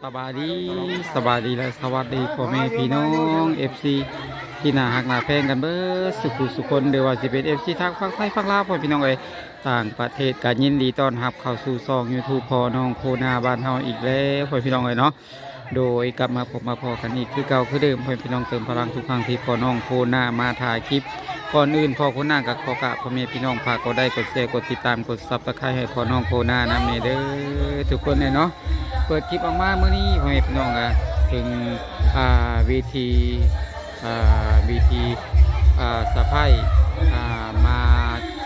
ສະບາຍດີ ສະບາຍດີ ແລະ ສະຫວັດດີພໍ່ແມ່ພີ່ນ້ອງເອັຟຊີທີ່ໜ້າຮັກໜ້າແພງກັນເບິດສູ່ຜູ້ສູ່ຄົນ ຫຼືວ່າຊິເປັນເອັຟຊີທາງຝັ່ງໄທຝັ່ງລາວ ພໍ່ແມ່ພີ່ນ້ອງເອີຍ ຕ່າງປະເທດ ກໍຍິນດີຕ້ອນຮັບເຂົ້າສູ່ຊ່ອງຢູທູບພໍ່ນ້ອງໂຄນາບ້ານເຮົາອີກແລ້ວ ພໍ່ແມ່ພີ່ນ້ອງເອີຍເນາະ. ໂດຍກັບມາພົບມາພໍ້ກັນອີກຄືເກົ່າຄືເດີມ ພໍ່ແມ່ພີ່ນ້ອງ ເຕີມພະລັງທຸກຄັ້ງທີ່ພໍ່ນ້ອງໂຄນາມາຖ່າຍຄລິບ. ກ່ອນອື່ນພໍ່ໂຄນາກໍຂໍກາບພໍ່ແມ່ພີ່ນ້ອງ ຝາກກົດໄລ ກົດແຊ ກົດຕິດຕາມ ກົດຊັບສະໄຄຣບ໌ໃຫ້ພໍ່ນ້ອງໂຄນານຳແດ່ເດີ ທຸກຄົນເນາະ. ເປີດຄລິບອອກມາມື້ນີ້ ພໍ່ແມ່ພີ່ນ້ອງ ກໍເຖິງ ອ່າ ເວທີ ອ່າ ເວທີ ອ່າ ສະໃພ້ ອ່າ ມາ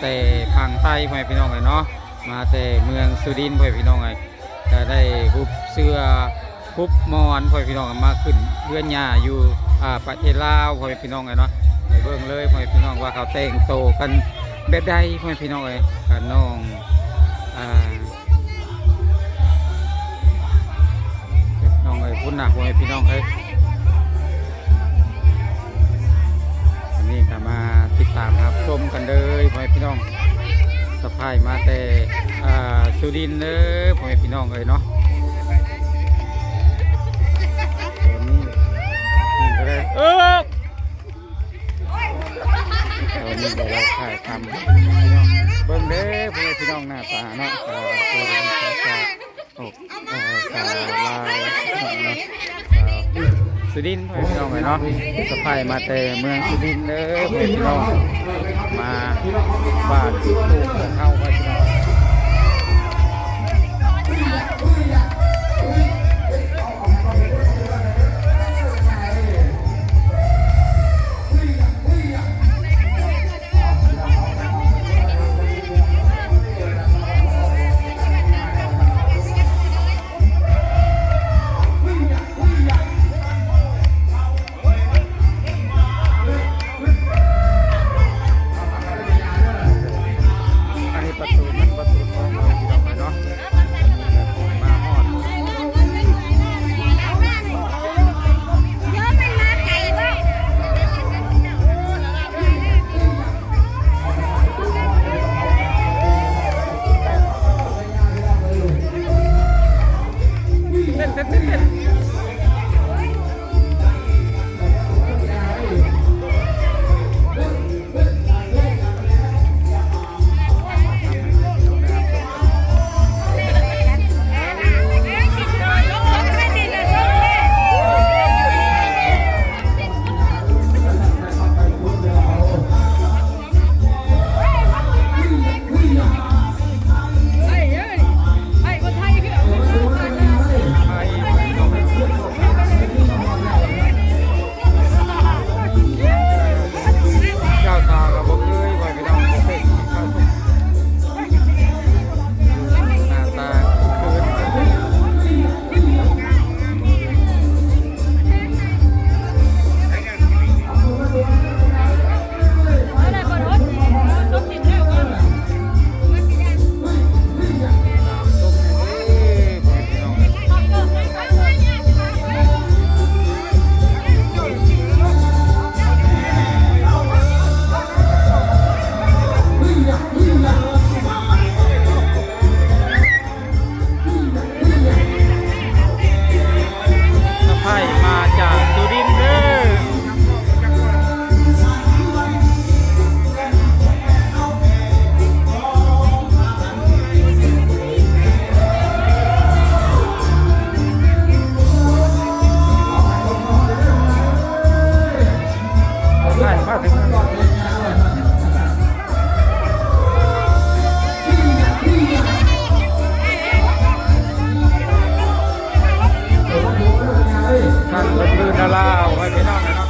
ແຕ່ຝັ່ງໄທ ພໍ່ແມ່ພີ່ນ້ອງເອີຍເນາະ ມາແຕ່ເມືອງສຸລິນ ພໍ່ແມ່ພີ່ນ້ອງເອີຍ ກໍໄດ້ຫຸບເສື້ອຫຸບໝອນ ພໍ່ແມ່ພີ່ນ້ອງ ມາຂຶ້ນເຮືອນຍ່າຢູ່ ອ່າ ປະເທດລາວ ພໍ່ແມ່ພີ່ນ້ອງເອີຍເນາະ. ໄປເບິ່ງເລີຍ ພໍ່ແມ່ພີ່ນ້ອງ ວ່າເຂົາແຕ່ງໂຕກັນແບບໃດ ພໍ່ແມ່ພີ່ນ້ອງເອີຍ ກັບນ້ອງ ອ່າ ນ້ອງເອີຍ ພຸ້ນນະ ພໍ່ແມ່ພີ່ນ້ອງເອີຍ. ອັນນີ້ກໍມາຕິດຕາມຮັບຊົມກັນເດີ ພໍ່ແມ່ພີ່ນ້ອງ ສະພາຍມາແຕ່ ອ່າ ສຸລິນເດີ ພໍ່ແມ່ພີ່ນ້ອງເອີຍເນາະ. ຕົວນີ້ ນີ້ກໍໄດ້ ເອີ ຕົວນີ້ກໍໄດ້ຖ່າຍທຳ ເບິ່ງເດີ ພໍ່ແມ່ພີ່ນ້ອງ ໜ້າຕາເນາະ ອ່າ ຕົວນີ້ກໍ ອອກ ເອີ ສາວລາວເນາະ ສາວສຸລິນ ພໍ່ແມ່ພີ່ນ້ອງເອີຍເນາະ ສະພາຍມາແຕ່ເມືອງສຸລິນເດີ ພໍ່ແມ່ພີ່ນ້ອງ ມາບ້ານປູກຂອງເຮົາ ພໍ່ແມ່ພີ່ນ້ອງ. ອັນນີ້ປະຕູມັນ ປະຕູທອງເນາະ ພີ່ນ້ອງເອີຍເນາະ. ເຈົ້າສາວກໍບໍ່ເຄີຍ ພໍ່ແມ່ພີ່ນ້ອງ ບໍ່ເຄີຍ ໜ້າຕາຄືນ ສະພາຍມາຈາກສຸລິນເດີ. ທ່ານເພິ່ນລືນລາວໃຫ້ພີ່ນ້ອງເນາະ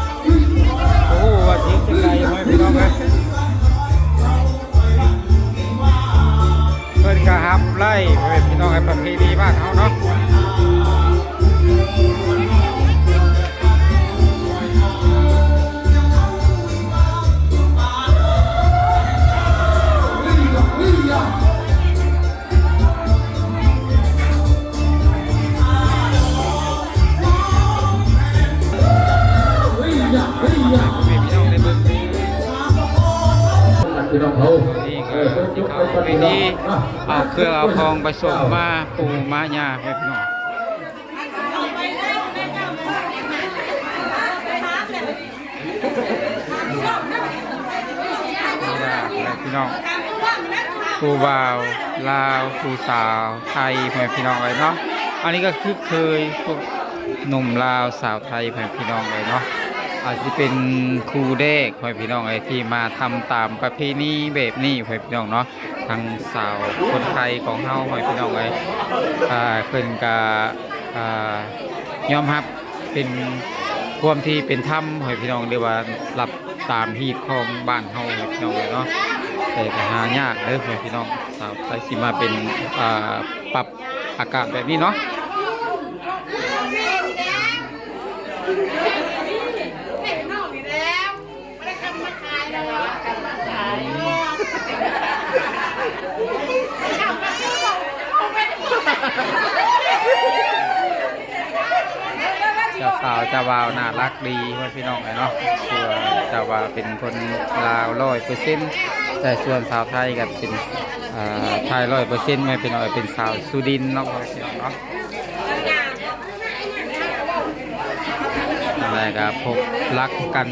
ບໍ່ຮູ້ວ່າຊິເຮັດຈັ່ງໃດໃຫ້ພີ່ນ້ອງເອີຍ. ເພິ່ນກໍຮັບໄລ່ພໍ່ແມ່ພີ່ນ້ອງໃນປະເພນີບ້ານເຮົາເນາະ. ນີ້ກໍຊິເຂົ້າພິທີ ເອົາເຄື່ອງເອົາຂອງໄປສົບມາປູ່ມາຍ່າ ພໍ່ແມ່ພີ່ນ້ອງ. ພີ່ນ້ອງ ຜູ້ບ່າວລາວ ຜູ້ສາວໄທ ພໍ່ແມ່ພີ່ນ້ອງເອີຍເນາະ. ອັນນີ້ກໍຄືເຄີຍ ພວກໜຸ່ມລາວສາວໄທ ພໍ່ແມ່ພີ່ນ້ອງເອີຍເນາະ. ອາດຊິເປັນຄູ່ແລກ ພໍ່ແມ່ພີ່ນ້ອງເອີຍ ທີ່ມາທຳຕາມປະເພນີແບບນີ້ ພໍ່ແມ່ພີ່ນ້ອງເນາະ. ທາງສາວຄົນໄທຂອງເຮົາ ພໍ່ແມ່ພີ່ນ້ອງເອີຍ ອ່າ ເພິ່ນກະ ອ່າ ຍອມຮັບເປັນຄວາມທີ່ເປັນທຳ ພໍ່ແມ່ພີ່ນ້ອງ ຫຼືວ່າຮັບຕາມຮີດຄອງບ້ານເຮົາ ພໍ່ແມ່ພີ່ນ້ອງເອີຍເນາະ. ແຕ່ກະຫາຍາກເດີ ພໍ່ແມ່ພີ່ນ້ອງ ສາວໄທຊິມາເປັນ ອ່າ ປັບອາກາດແບບນີ້ເນາະ. ເຈົ້າສາວເຈົ້າບ່າວໜ້າລັກດີ ພີ່ນ້ອງເອີຍເນາະ. ຄືວ່າເຈົ້າບ່າວເປັນຄົນລາວຮ້ອຍເປີເຊັນ ແຕ່ສ່ວນສາວໄທກໍເປັນ ອ່າ ໄທຮ້ອຍເປີເຊັນ ແມ່ນເປັນ ເປັນສາວສຸລິນເນາະ ພີ່ນ້ອງເນາະ. ແລ້ວກໍພົບລັກກັນ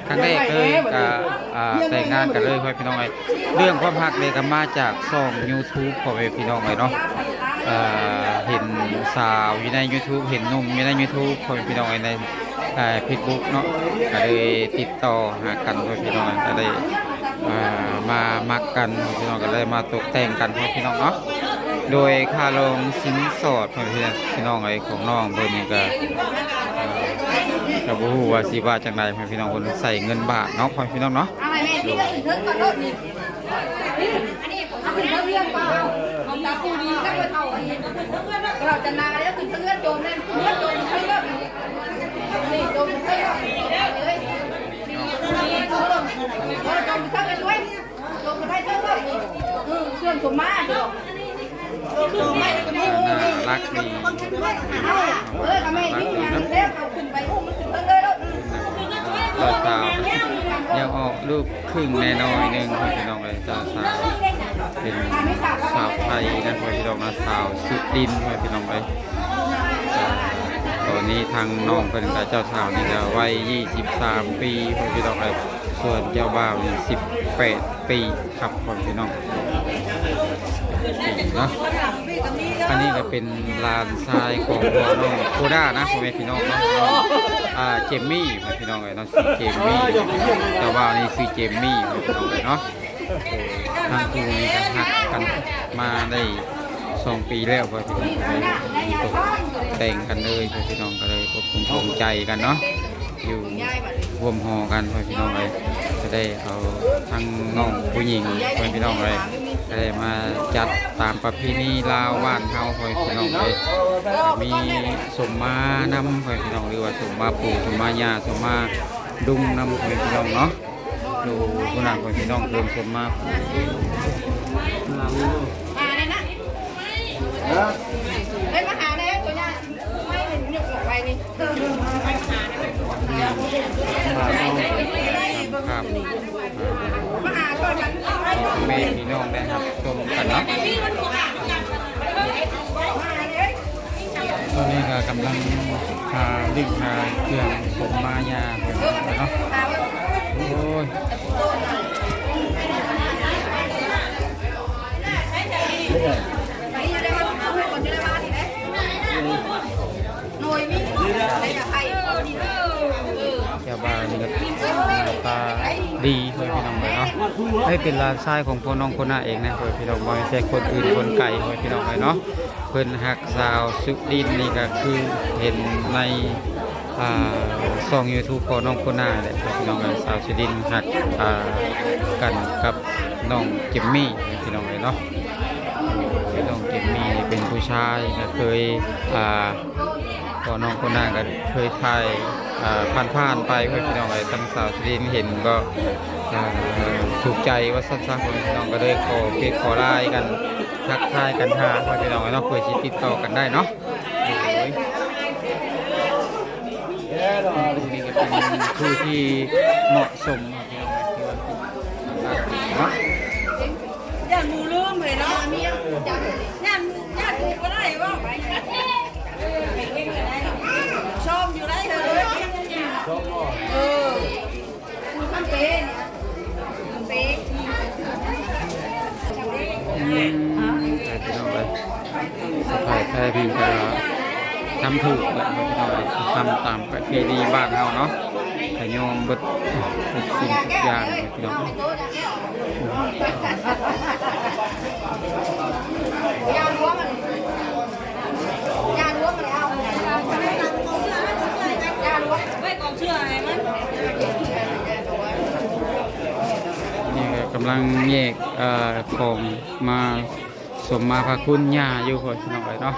ຄັ້ງແລກເລີຍ ກໍ ອ່າ ແຕ່ງງານກັນເລີຍ ພໍ່ແມ່ພີ່ນ້ອງເອີຍ. ເລື່ອງຄວາມຮັກນີ້ກໍມາຈາກຊ່ອງຢູທູບ ພໍ່ແມ່ພີ່ນ້ອງເອີຍເນາະ. ເອີ ເຫັນສາວຢູ່ໃນຢູທູບ ເຫັນໜຸ່ມຢູ່ໃນຢູທູບ ພໍ່ແມ່ພີ່ນ້ອງເອີຍ ໃນ ອ່າ ເຟສບຸກເນາະ ກໍເລີຍຕິດຕໍ່ຫາກັນ ພໍ່ແມ່ພີ່ນ້ອງເອີຍ ກໍໄດ້ ອ່າ ມາມັກກັນ ພີ່ນ້ອງ ກໍເລີຍມາຕົກແຕ່ງກັນ ພີ່ນ້ອງເນາະ. ໂດຍຄ່າລອງສິນສອດ ພີ່ນ້ອງເອີຍ ຂອງນ້ອງເພິ່ນນີ້ກໍ ອ່າ ກໍບໍ່ຮູ້ວ່າຊິວ່າຈັ່ງໃດ ພີ່ນ້ອງ ເພິ່ນໃຊ້ເງິນບາດເນາະ ພີ່ນ້ອງເນາະ. ເອົາໃຫ້ແມ່ທີ່ເທິງກ່ອນໂລດນີ້ ເອົາຂຶ້ນເທິງເຮືອນກ່ອນ ຂອງຕາປູດີກັບເຂົາອັນນີ້ ເຂົາຈະນາແລ້ວ ຂຶ້ນເທິງເຮືອນໂຈມແມ່ນ ຂຶ້ນເຮືອນໂຈມເທິງເລີຍ ນີ້ໂຈມເທິງເລີຍ ນີ້ໂຈມເທິງເລີຍ ໂອ້ຍ ໂຈມເທິງເລີຍ ໂຈມໄປເທິງເລີຍ ເອີ ເຄື່ອງສົມມາດອກ ໜ້າຮັກດີ ເອີ ກໍແມ່ນຢູ່ ເອີ ກໍແມ່ນຢູ່ ເອົາຂຶ້ນໄປ ໂອ້ ມັນຂຶ້ນເທິງເລີຍໂລດ ເຈົ້າສາວ ຍັງອອກລູກ ຄຶ່ງແນ່ໜ້ອຍໜຶ່ງ ພໍ່ແມ່ພີ່ນ້ອງເອີຍ. ເຈົ້າສາວເປັນສາວໄທນະ ພໍ່ແມ່ພີ່ນ້ອງນະ ສາວສຸລິນ ພໍ່ແມ່ພີ່ນ້ອງເອີຍ. ຕອນນີ້ທາງນ້ອງເພິ່ນກັບເຈົ້າສາວນີ້ກໍໄວ ຊາວສາມປີ ພໍ່ແມ່ພີ່ນ້ອງເອີຍ ສ່ວນເຈົ້າບ່າວນີ້ ສິບແປດປີຄັບ ພໍ່ແມ່ພີ່ນ້ອງເນາະ. ອັນນີ້ກໍເປັນຫຼານຊາຍຂອງພໍ່ນ້ອງໂຄດ້ານະ ພໍ່ແມ່ພີ່ນ້ອງເນາະ ນ້ອງ ອ່າ ເຈມມີ້ ພໍ່ແມ່ພີ່ນ້ອງເອີຍເນາະ ຊື່ເຈມມີ້ ເຈົ້າບ່າວນີ້ຊື່ເຈມມີ້ ພໍ່ແມ່ພີ່ນ້ອງເອີຍເນາະ. ທັງຄູ່ນີ້ກໍຮັກກັນມາໄດ້ສອງປີແລ້ວ ພໍ່ແມ່ພີ່ນ້ອງ ຕົກແຕ່ງກັນເລີຍ ພໍ່ແມ່ພີ່ນ້ອງ ກໍເລີຍຕົກລົງປົງໃຈກັນເນາະ ຢູ່ຮ່ວມຫໍກັນ ພໍ່ແມ່ພີ່ນ້ອງເອີຍ. ກໍໄດ້ເອົາທັງນ້ອງຜູ້ຍິງ ພໍ່ແມ່ພີ່ນ້ອງເອີຍ ກໍໄດ້ມາຈັດຕາມປະເພນີລາວບ້ານເຮົາ ພໍ່ແມ່ພີ່ນ້ອງເອີຍ ກໍມີສົມມານຳ ພໍ່ແມ່ພີ່ນ້ອງ ຫຼືວ່າສົມມາປູ່ ສົມມາຍ່າ ສົມມາດຸ່ງນຳ ພໍ່ແມ່ພີ່ນ້ອງເນາະ. ຢູ່ພຸ້ນນະ ພໍ່ແມ່ພີ່ນ້ອງ ເລີ່ມຕົ້ນມາ ມາແລ້ວນະ ຮະ ເອີ້ຍ ມາຫາແດ່ ຕົວຢ່າງ ໄປນີ້ ມາຫາ ມາຫາ ພໍ່ແມ່ພີ່ນ້ອງໄດ້ຮັບຊົມກັນເນາະ. ຕອນນີ້ກໍກຳລັງຫາດິ້ງຫາເຄື່ອງສົມມາຍ່າເພິ່ນເນາະ. ໂອ້ຍ ເຈົ້າບ່າວນີ້ກໍໜ້າຕາດີເລີຍ ພີ່ນ້ອງເອີຍເນາະ. ໃຫ້ເປັນຫຼານຊາຍຂອງພໍ່ນ້ອງໂຄນາເອງນະ ເພື່ອພີ່ນ້ອງ ບໍ່ແມ່ນແຕ່ຄົນອື່ນຄົນໄກ ເພື່ອພີ່ນ້ອງເອີຍເນາະ. ເພິ່ນຮັກສາວສຸລິນນີ້ກໍຄືເຫັນໃນ ອ່າ ຊ່ອງຢູທູບຂອງນ້ອງໂຄນາແຫຼະ ພີ່ນ້ອງເອີຍ. ສາວສຸລິນຮັກ ອ່າ ກັນກັບນ້ອງເຈມມີ້ ພີ່ນ້ອງເອີຍເນາະ. ນ້ອງເຈມມີ້ນີ້ເປັນຜູ້ຊາຍ ກໍເຄີຍ ອ່າ ກໍນ້ອງໂຄນາກໍເຄີຍຖ່າຍ ອ່າ ຜ່ານໆໄປ ພີ່ນ້ອງເອີຍ. ທາງສາວສຸລິນເຫັນກໍ ອ່າ ຖືກໃຈວ່າຊັ້ນຊະ ພີ່ນ້ອງ ກໍເລີຍຂໍເຟສຂໍລາຍກັນ ທັກທາຍກັນຫາ ພີ່ນ້ອງເອີຍເນາະ ເພື່ອຊິຕິດຕໍ່ກັນໄດ້ເນາະ. ໂດຍ ນີ້ກໍເປັນຄູ່ທີ່ເໝາະສົມເນາະ ຢ້ານໝູລືມເລີຍເນາະ ຢ້ານ ຢ້ານໝູບໍ່ໄດ້ເວົ້າ ຊອມຢູ່ໄດ້ເລີຍ ເອີ. ມັນເປັນ ມັນເປັນ ພີ່ນ້ອງເອີຍ ສະພາຍໄທເພິ່ນກະທຳຖືກແຫຼະພີ່ນ້ອງເອີຍ ທຳຕາມປະເພນີບ້ານເຮົາເນາະ ກະຍອມເບິດທຸກສິ່ງທຸກຢ່າງພີ່ນ້ອງເອີຍ. ນີ້ກະກຳລັງແຍກ ເອີ ຂອງມາສົມມາພາຄຸນຍ່າຢູ່ ພໍ່ພີ່ນ້ອງເອີຍເນາະ.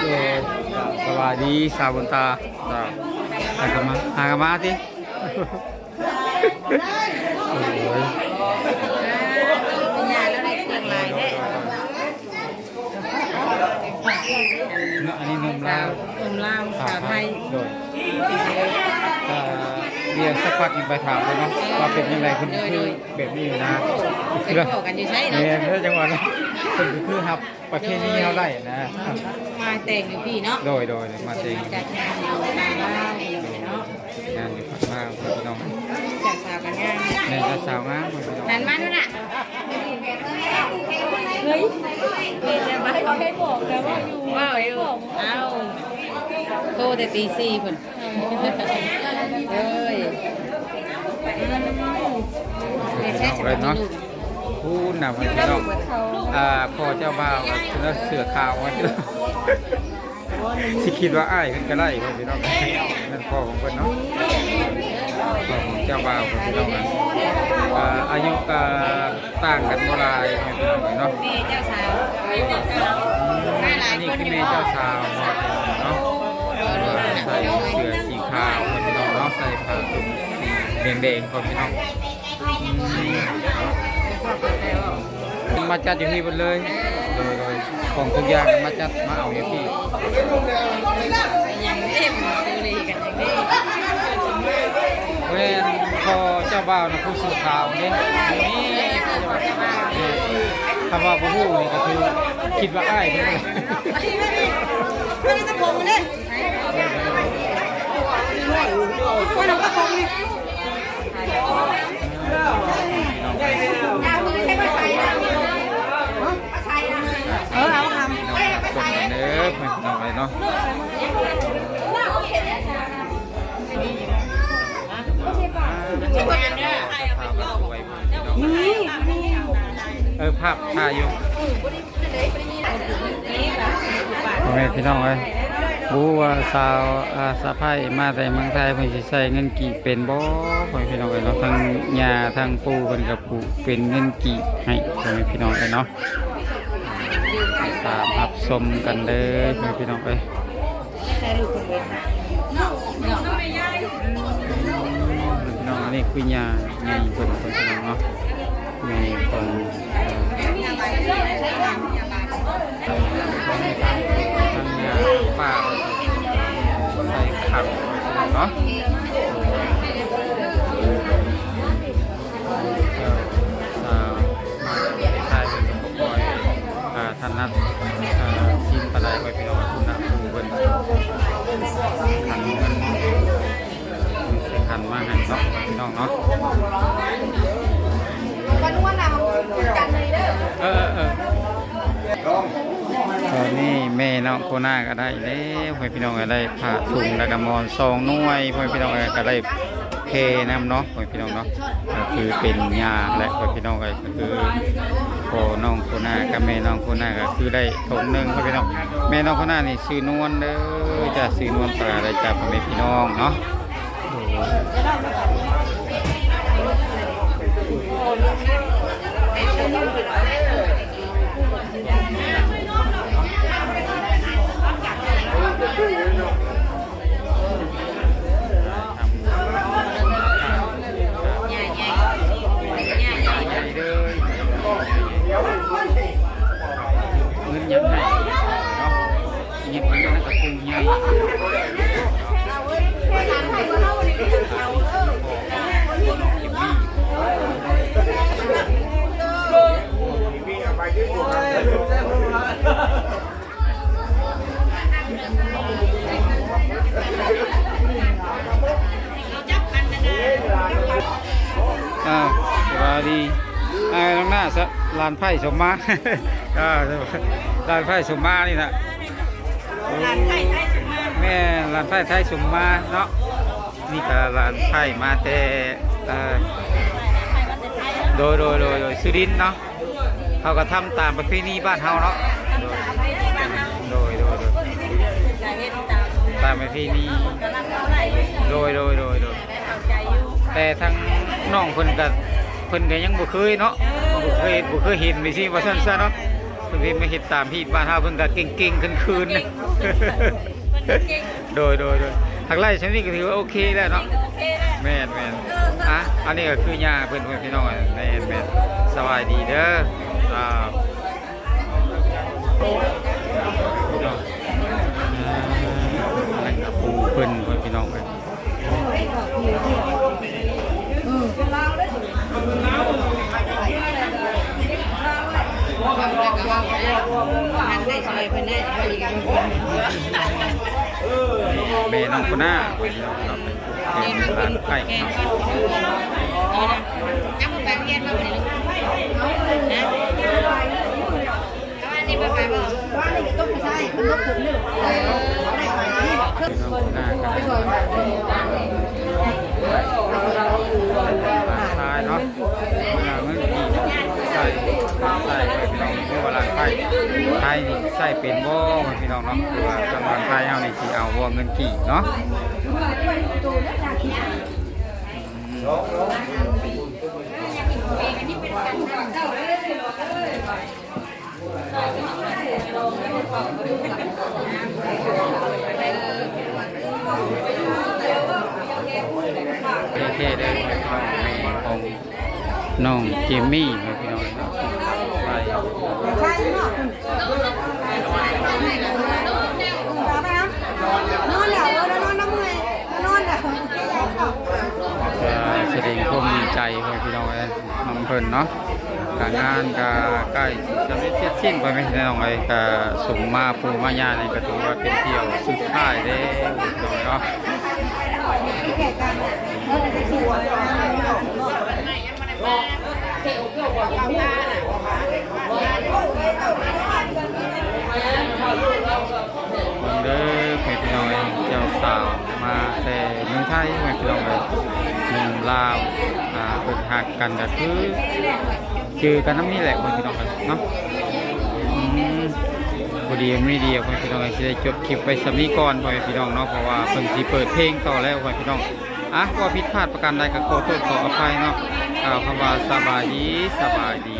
ໂດຍ ສະບາຍດີສາວບຸນຕາ. ເຈົ້າ ຫາກະມາ ຫາກະມາຕິ. ໂອ້ຍ ຍາລາວໄດ້ເຄື່ອງຫຼາຍແທ້. ເນາະ ອັນນີ້ໜຸ່ມລາວ ໜຸ່ມລາວ ສາວໄທ ສາວໄທ ໂດຍ ເອີ ດຽວສັກພັກຈັ່ງໄປຖາມເພິ່ນເນາະ ວ່າເປັນຈັ່ງໃດ ເພິ່ນຄືແບບນີ້ນະ ໄປພໍ້ກັນຢູ່ໃສເນາະ ແມ່ນ ແລ້ວຈັ່ງວ່າເນາະ ເພິ່ນຄືຮັບ ປະເພນີເຮົາໄດ້ນະ ມາແຕ່ງຢູ່ພີ້ເນາະ ໂດຍ ໂດຍ ມາແຕ່ງ ມາຈັດງານຢູ່ລາວເນາະ ງານຢູ່ຝັ່ງລາວພີ່ນ້ອງ ເຈົ້າສາວກະງາມ ແມ່ນ ເຈົ້າສາວງາມພີ່ນ້ອງ ນັ້ນມາດູນະ ເຮີ້ຍ ເປັນຈັ່ງໃດ ເຂົາໃຫ້ບອກແລ້ວວ່າຢູ່ ເວົ້າຢູ່ ເອົ້າ ໂທແຕ່ຕີສີ່ພຸ້ນ. ເອີຍ ພີ່ນ້ອງເອີຍເນາະ ພຸ້ນນະ ພີ່ນ້ອງ ອ່າ ພໍ່ເຈົ້າບ່າວເສື້ອຂາວ ຊິຄິດວ່າອ້າຍເພິ່ນກະໄດ້ ພີ່ນ້ອງ ນັ້ນພໍ່ຂອງເພິ່ນເນາະ ພໍ່ຂອງເຈົ້າບ່າວ ພີ່ນ້ອງ ອ່າ ອາຍຸກະ ຕ່າງກັນບໍ່ຫຼາຍພີ່ນ້ອງເນາະ ແມ່ເຈົ້າສາວ ອັນນີ້ຄືແມ່ເຈົ້າສາວເນາະ ໃສ່ເສື້ອສີຂາວພີ່ນ້ອງເນາະ ໃສ່ຜ້າຖົງສີແດງໆ ພໍ່ພີ່ນ້ອງ ມາຈັດຢູ່ພີ້ເບິດເລີຍ ໂດຍ ໂດຍ ຂອງທຸກຢ່າງມາຈັດມາເອົາຢູ່ພີ້ ແມ່ນພໍ່ເຈົ້າບ່າວນະ ຜູ້ສີຂາວເດ້ ນີ້ ຄຳວ່າບໍ່ຮູ້ນີ້ກະຄືຄິດວ່າອ້າຍເພິ່ນ ເອີ ເອົາຄຳ ເດີ ພີ່ນ້ອງເອີຍເນາະ ເອີ ພາບຖ່າຍຢູ່ ພໍ່ແມ່ພີ່ນ້ອງເອີຍ ບໍ່ຮູ້ວ່າສາວ ອ່າ ສະໃພ້ມາແຕ່ເມືອງໄທ ເພິ່ນຊິໃຊ້ເງິນກີບເປັນບໍ່ ພໍ່ແມ່ພີ່ນ້ອງເອີຍເນາະ ທັງຍ່າທັງປູ່ເພິ່ນກະ ເປັນເງິນກີບໃຫ້ພໍ່ແມ່ພີ່ນ້ອງເອີຍເນາະ ຕາມຮັບຊົມກັນເດີພໍ່ແມ່ພີ່ນ້ອງເອີຍ ພີ່ນ້ອງ ອັນນີ້ຄືຍ່າໃຫຍ່ເພິ່ນ ພີ່ນ້ອງເນາະ ແມ່ຂອງ ເອີ ທາງຍ່າປ້າໃສ່ຂັນເນາະ. ອ່າ ມາຖ່າຍເປັນກະບໍ່ຄ່ອຍ ອ່າ ຖະໜັດ ອ່າ ຊີນປານໃດ ໄວ້ພີ່ນ້ອງ ຄຸນນະ ຜູ້ເພິ່ນ ຂັນເງິນ ໃສ່ຂັນມາໃຫ້ເນາະ ພີ່ນ້ອງເນາະ ເອີ ເອີ ເອີ. ຕອນນີ້ແມ່ນ້ອງໂຄນາກະໄດ້ແລ້ວ ພໍ່ແມ່ພີ່ນ້ອງເອີຍ ໄດ້ຜ້າຖົງ ແລ້ວກະໝອນສອງໜ່ວຍ ພໍ່ແມ່ພີ່ນ້ອງເອີຍ ກະໄດ້ແພນຳເນາະ ພໍ່ແມ່ພີ່ນ້ອງເນາະ ກະຄືເປັນຍ່າແຫຼະ ພໍ່ແມ່ພີ່ນ້ອງເອີຍ ກະຄືພໍ່ນ້ອງໂຄນາກັບແມ່ນ້ອງໂຄນາກະຄືໄດ້ຖົງໜຶ່ງ ພໍ່ແມ່ພີ່ນ້ອງ ແມ່ນ້ອງໂຄນານີ້ຊື່ນວນເດີຈ້າ ຊື່ນວນປາເດີຈ້າ ພໍ່ແມ່ພີ່ນ້ອງເນາະ. ເງິນຍັງໃຫ້ເນາະ ຍິບເງິນໃຫ້ກັບຜູ້ໃຫຍ່ ອ້າວ ສະບາຍດີ ອ້າຍ ນ້ອງໜ້າ ສະ ຫຼານໃພ້ສົມມາ ເອີ ຫຼານໃພ້ສົມມານີ້ນະ ຫຼານໃພ້ໄທສົມມາ ແມ່ນ ຫຼານໃພ້ໄທສົມມາເນາະ ນີ້ກະຫຼານໃພ້ມາແຕ່ ເອີ ໂດຍ ໂດຍ ໂດຍ ໂດຍ ສຸລິນເນາະ. ເຮົາກໍທຳຕາມປະເພນີບ້ານເຮົາເນາະ ໂດຍ ໂດຍ ໂດຍ ຕາມປະເພນີ ໂດຍ ໂດຍ ໂດຍ ໂດຍ ແຕ່ທາງນ້ອງເພິ່ນກໍ ເພິ່ນກໍຍັງບໍ່ເຄີຍເນາະ ບໍ່ເຄີຍ ບໍ່ເຄີຍເຫັນຈັ່ງຊີ້ວ່າຊັ້ນຊະເນາະ ເພິ່ນເຫັນມາເຮັດຕາມຮີດບ້ານເຮົາ ເພິ່ນກໍເກັ່ງໆ ຄືນໆ ເພິ່ນກໍເກັ່ງ ໂດຍ ໂດຍ ໂດຍ ຫາກໄລ່ຊ່ຳນີ້ກໍຖືວ່າໂອເຄແລ້ວເນາະ ໂອເຄແລ້ວ ແມ່ນ ແມ່ນ ອ່ະ ອັນນີ້ກໍຄືຍ່າເພິ່ນ ພີ່ນ້ອງ ແມ່ນ ແມ່ນ ສະບາຍດີເດີ ອ່າ ເອີ ອັນນັ້ນກໍປູ່ເພິ່ນ ພີ່ນ້ອງເອີຍ. ແມ່ນ້ອງໂຄນາ ເປັນຫຼານໃກ້ເນາະ. ເອົາອັນນີ້ໄປໄປບໍ່? ເອີ ຫຼານຊາຍເນາະ ເວລາເງິນກີບໃຊ້ ໃຊ້ໄປພີ່ນ້ອງ ເພາະວ່າຫຼານໄທ ໄທນີ້ໃຊ້ເປັນບໍ່ ພີ່ນ້ອງເນາະ ຄືວ່າທາງບ້ານໄທເຮົານີ້ຊິເອົາບໍ່ເງິນກີບເນາະ. ແທ້ໆ ເດີ ແມ່ຂອງນ້ອງເຈມມີ້ ພີ່ນ້ອງເນາະ ນອນແລ້ວ ເອີ ນອນນຳເມື່ອຍ ນອນແລ້ວ ກະສະແດງຄວາມດີໃຈ ພໍ່ແມ່ພີ່ນ້ອງເອີຍ ນຳເພິ່ນເນາະ ກະງານກະໃກ້ຊິສຳເລັດເສັດສິ້ນ ພໍ່ແມ່ພີ່ນ້ອງເອີຍ ກະສົມມາປູ່ມາຍ່ານີ້ ກະຖືວ່າເປັນທ່ຽວສຸດທ້າຍແລ້ວ ພີ່ນ້ອງເນາະ. ເບິ່ງເດີ ແມ່ພີ່ນ້ອງເອີຍ ເຈົ້າສາວມາແຕ່ເມືອງໄທ ແມ່ພີ່ນ້ອງເອີຍ ໜຸ່ມລາວ ອ່າ ເພິ່ນຮັກກັນກໍຄື ຈື່ກັນນຳນີ້ແຫຼະ ແມ່ພີ່ນ້ອງເອີຍເນາະ. ອືມ ພໍດີມີເດຍ ແມ່ພີ່ນ້ອງເອີຍ ຊິໄດ້ຈົບຄລິບໄວ້ສ່ຳນີ້ກ່ອນ ພໍ່ແມ່ພີ່ນ້ອງເນາະ ເພາະວ່າເພິ່ນຊິເປີດເພງຕໍ່ແລ້ວ ແມ່ພີ່ນ້ອງ. ອ່ະ ເວົ້າຜິດພາດປະການໃດກໍຂໍໂທດຂໍອະໄພເນາະ ກ່າວຄຳວ່າສະບາຍດີ ສະບາຍດີ.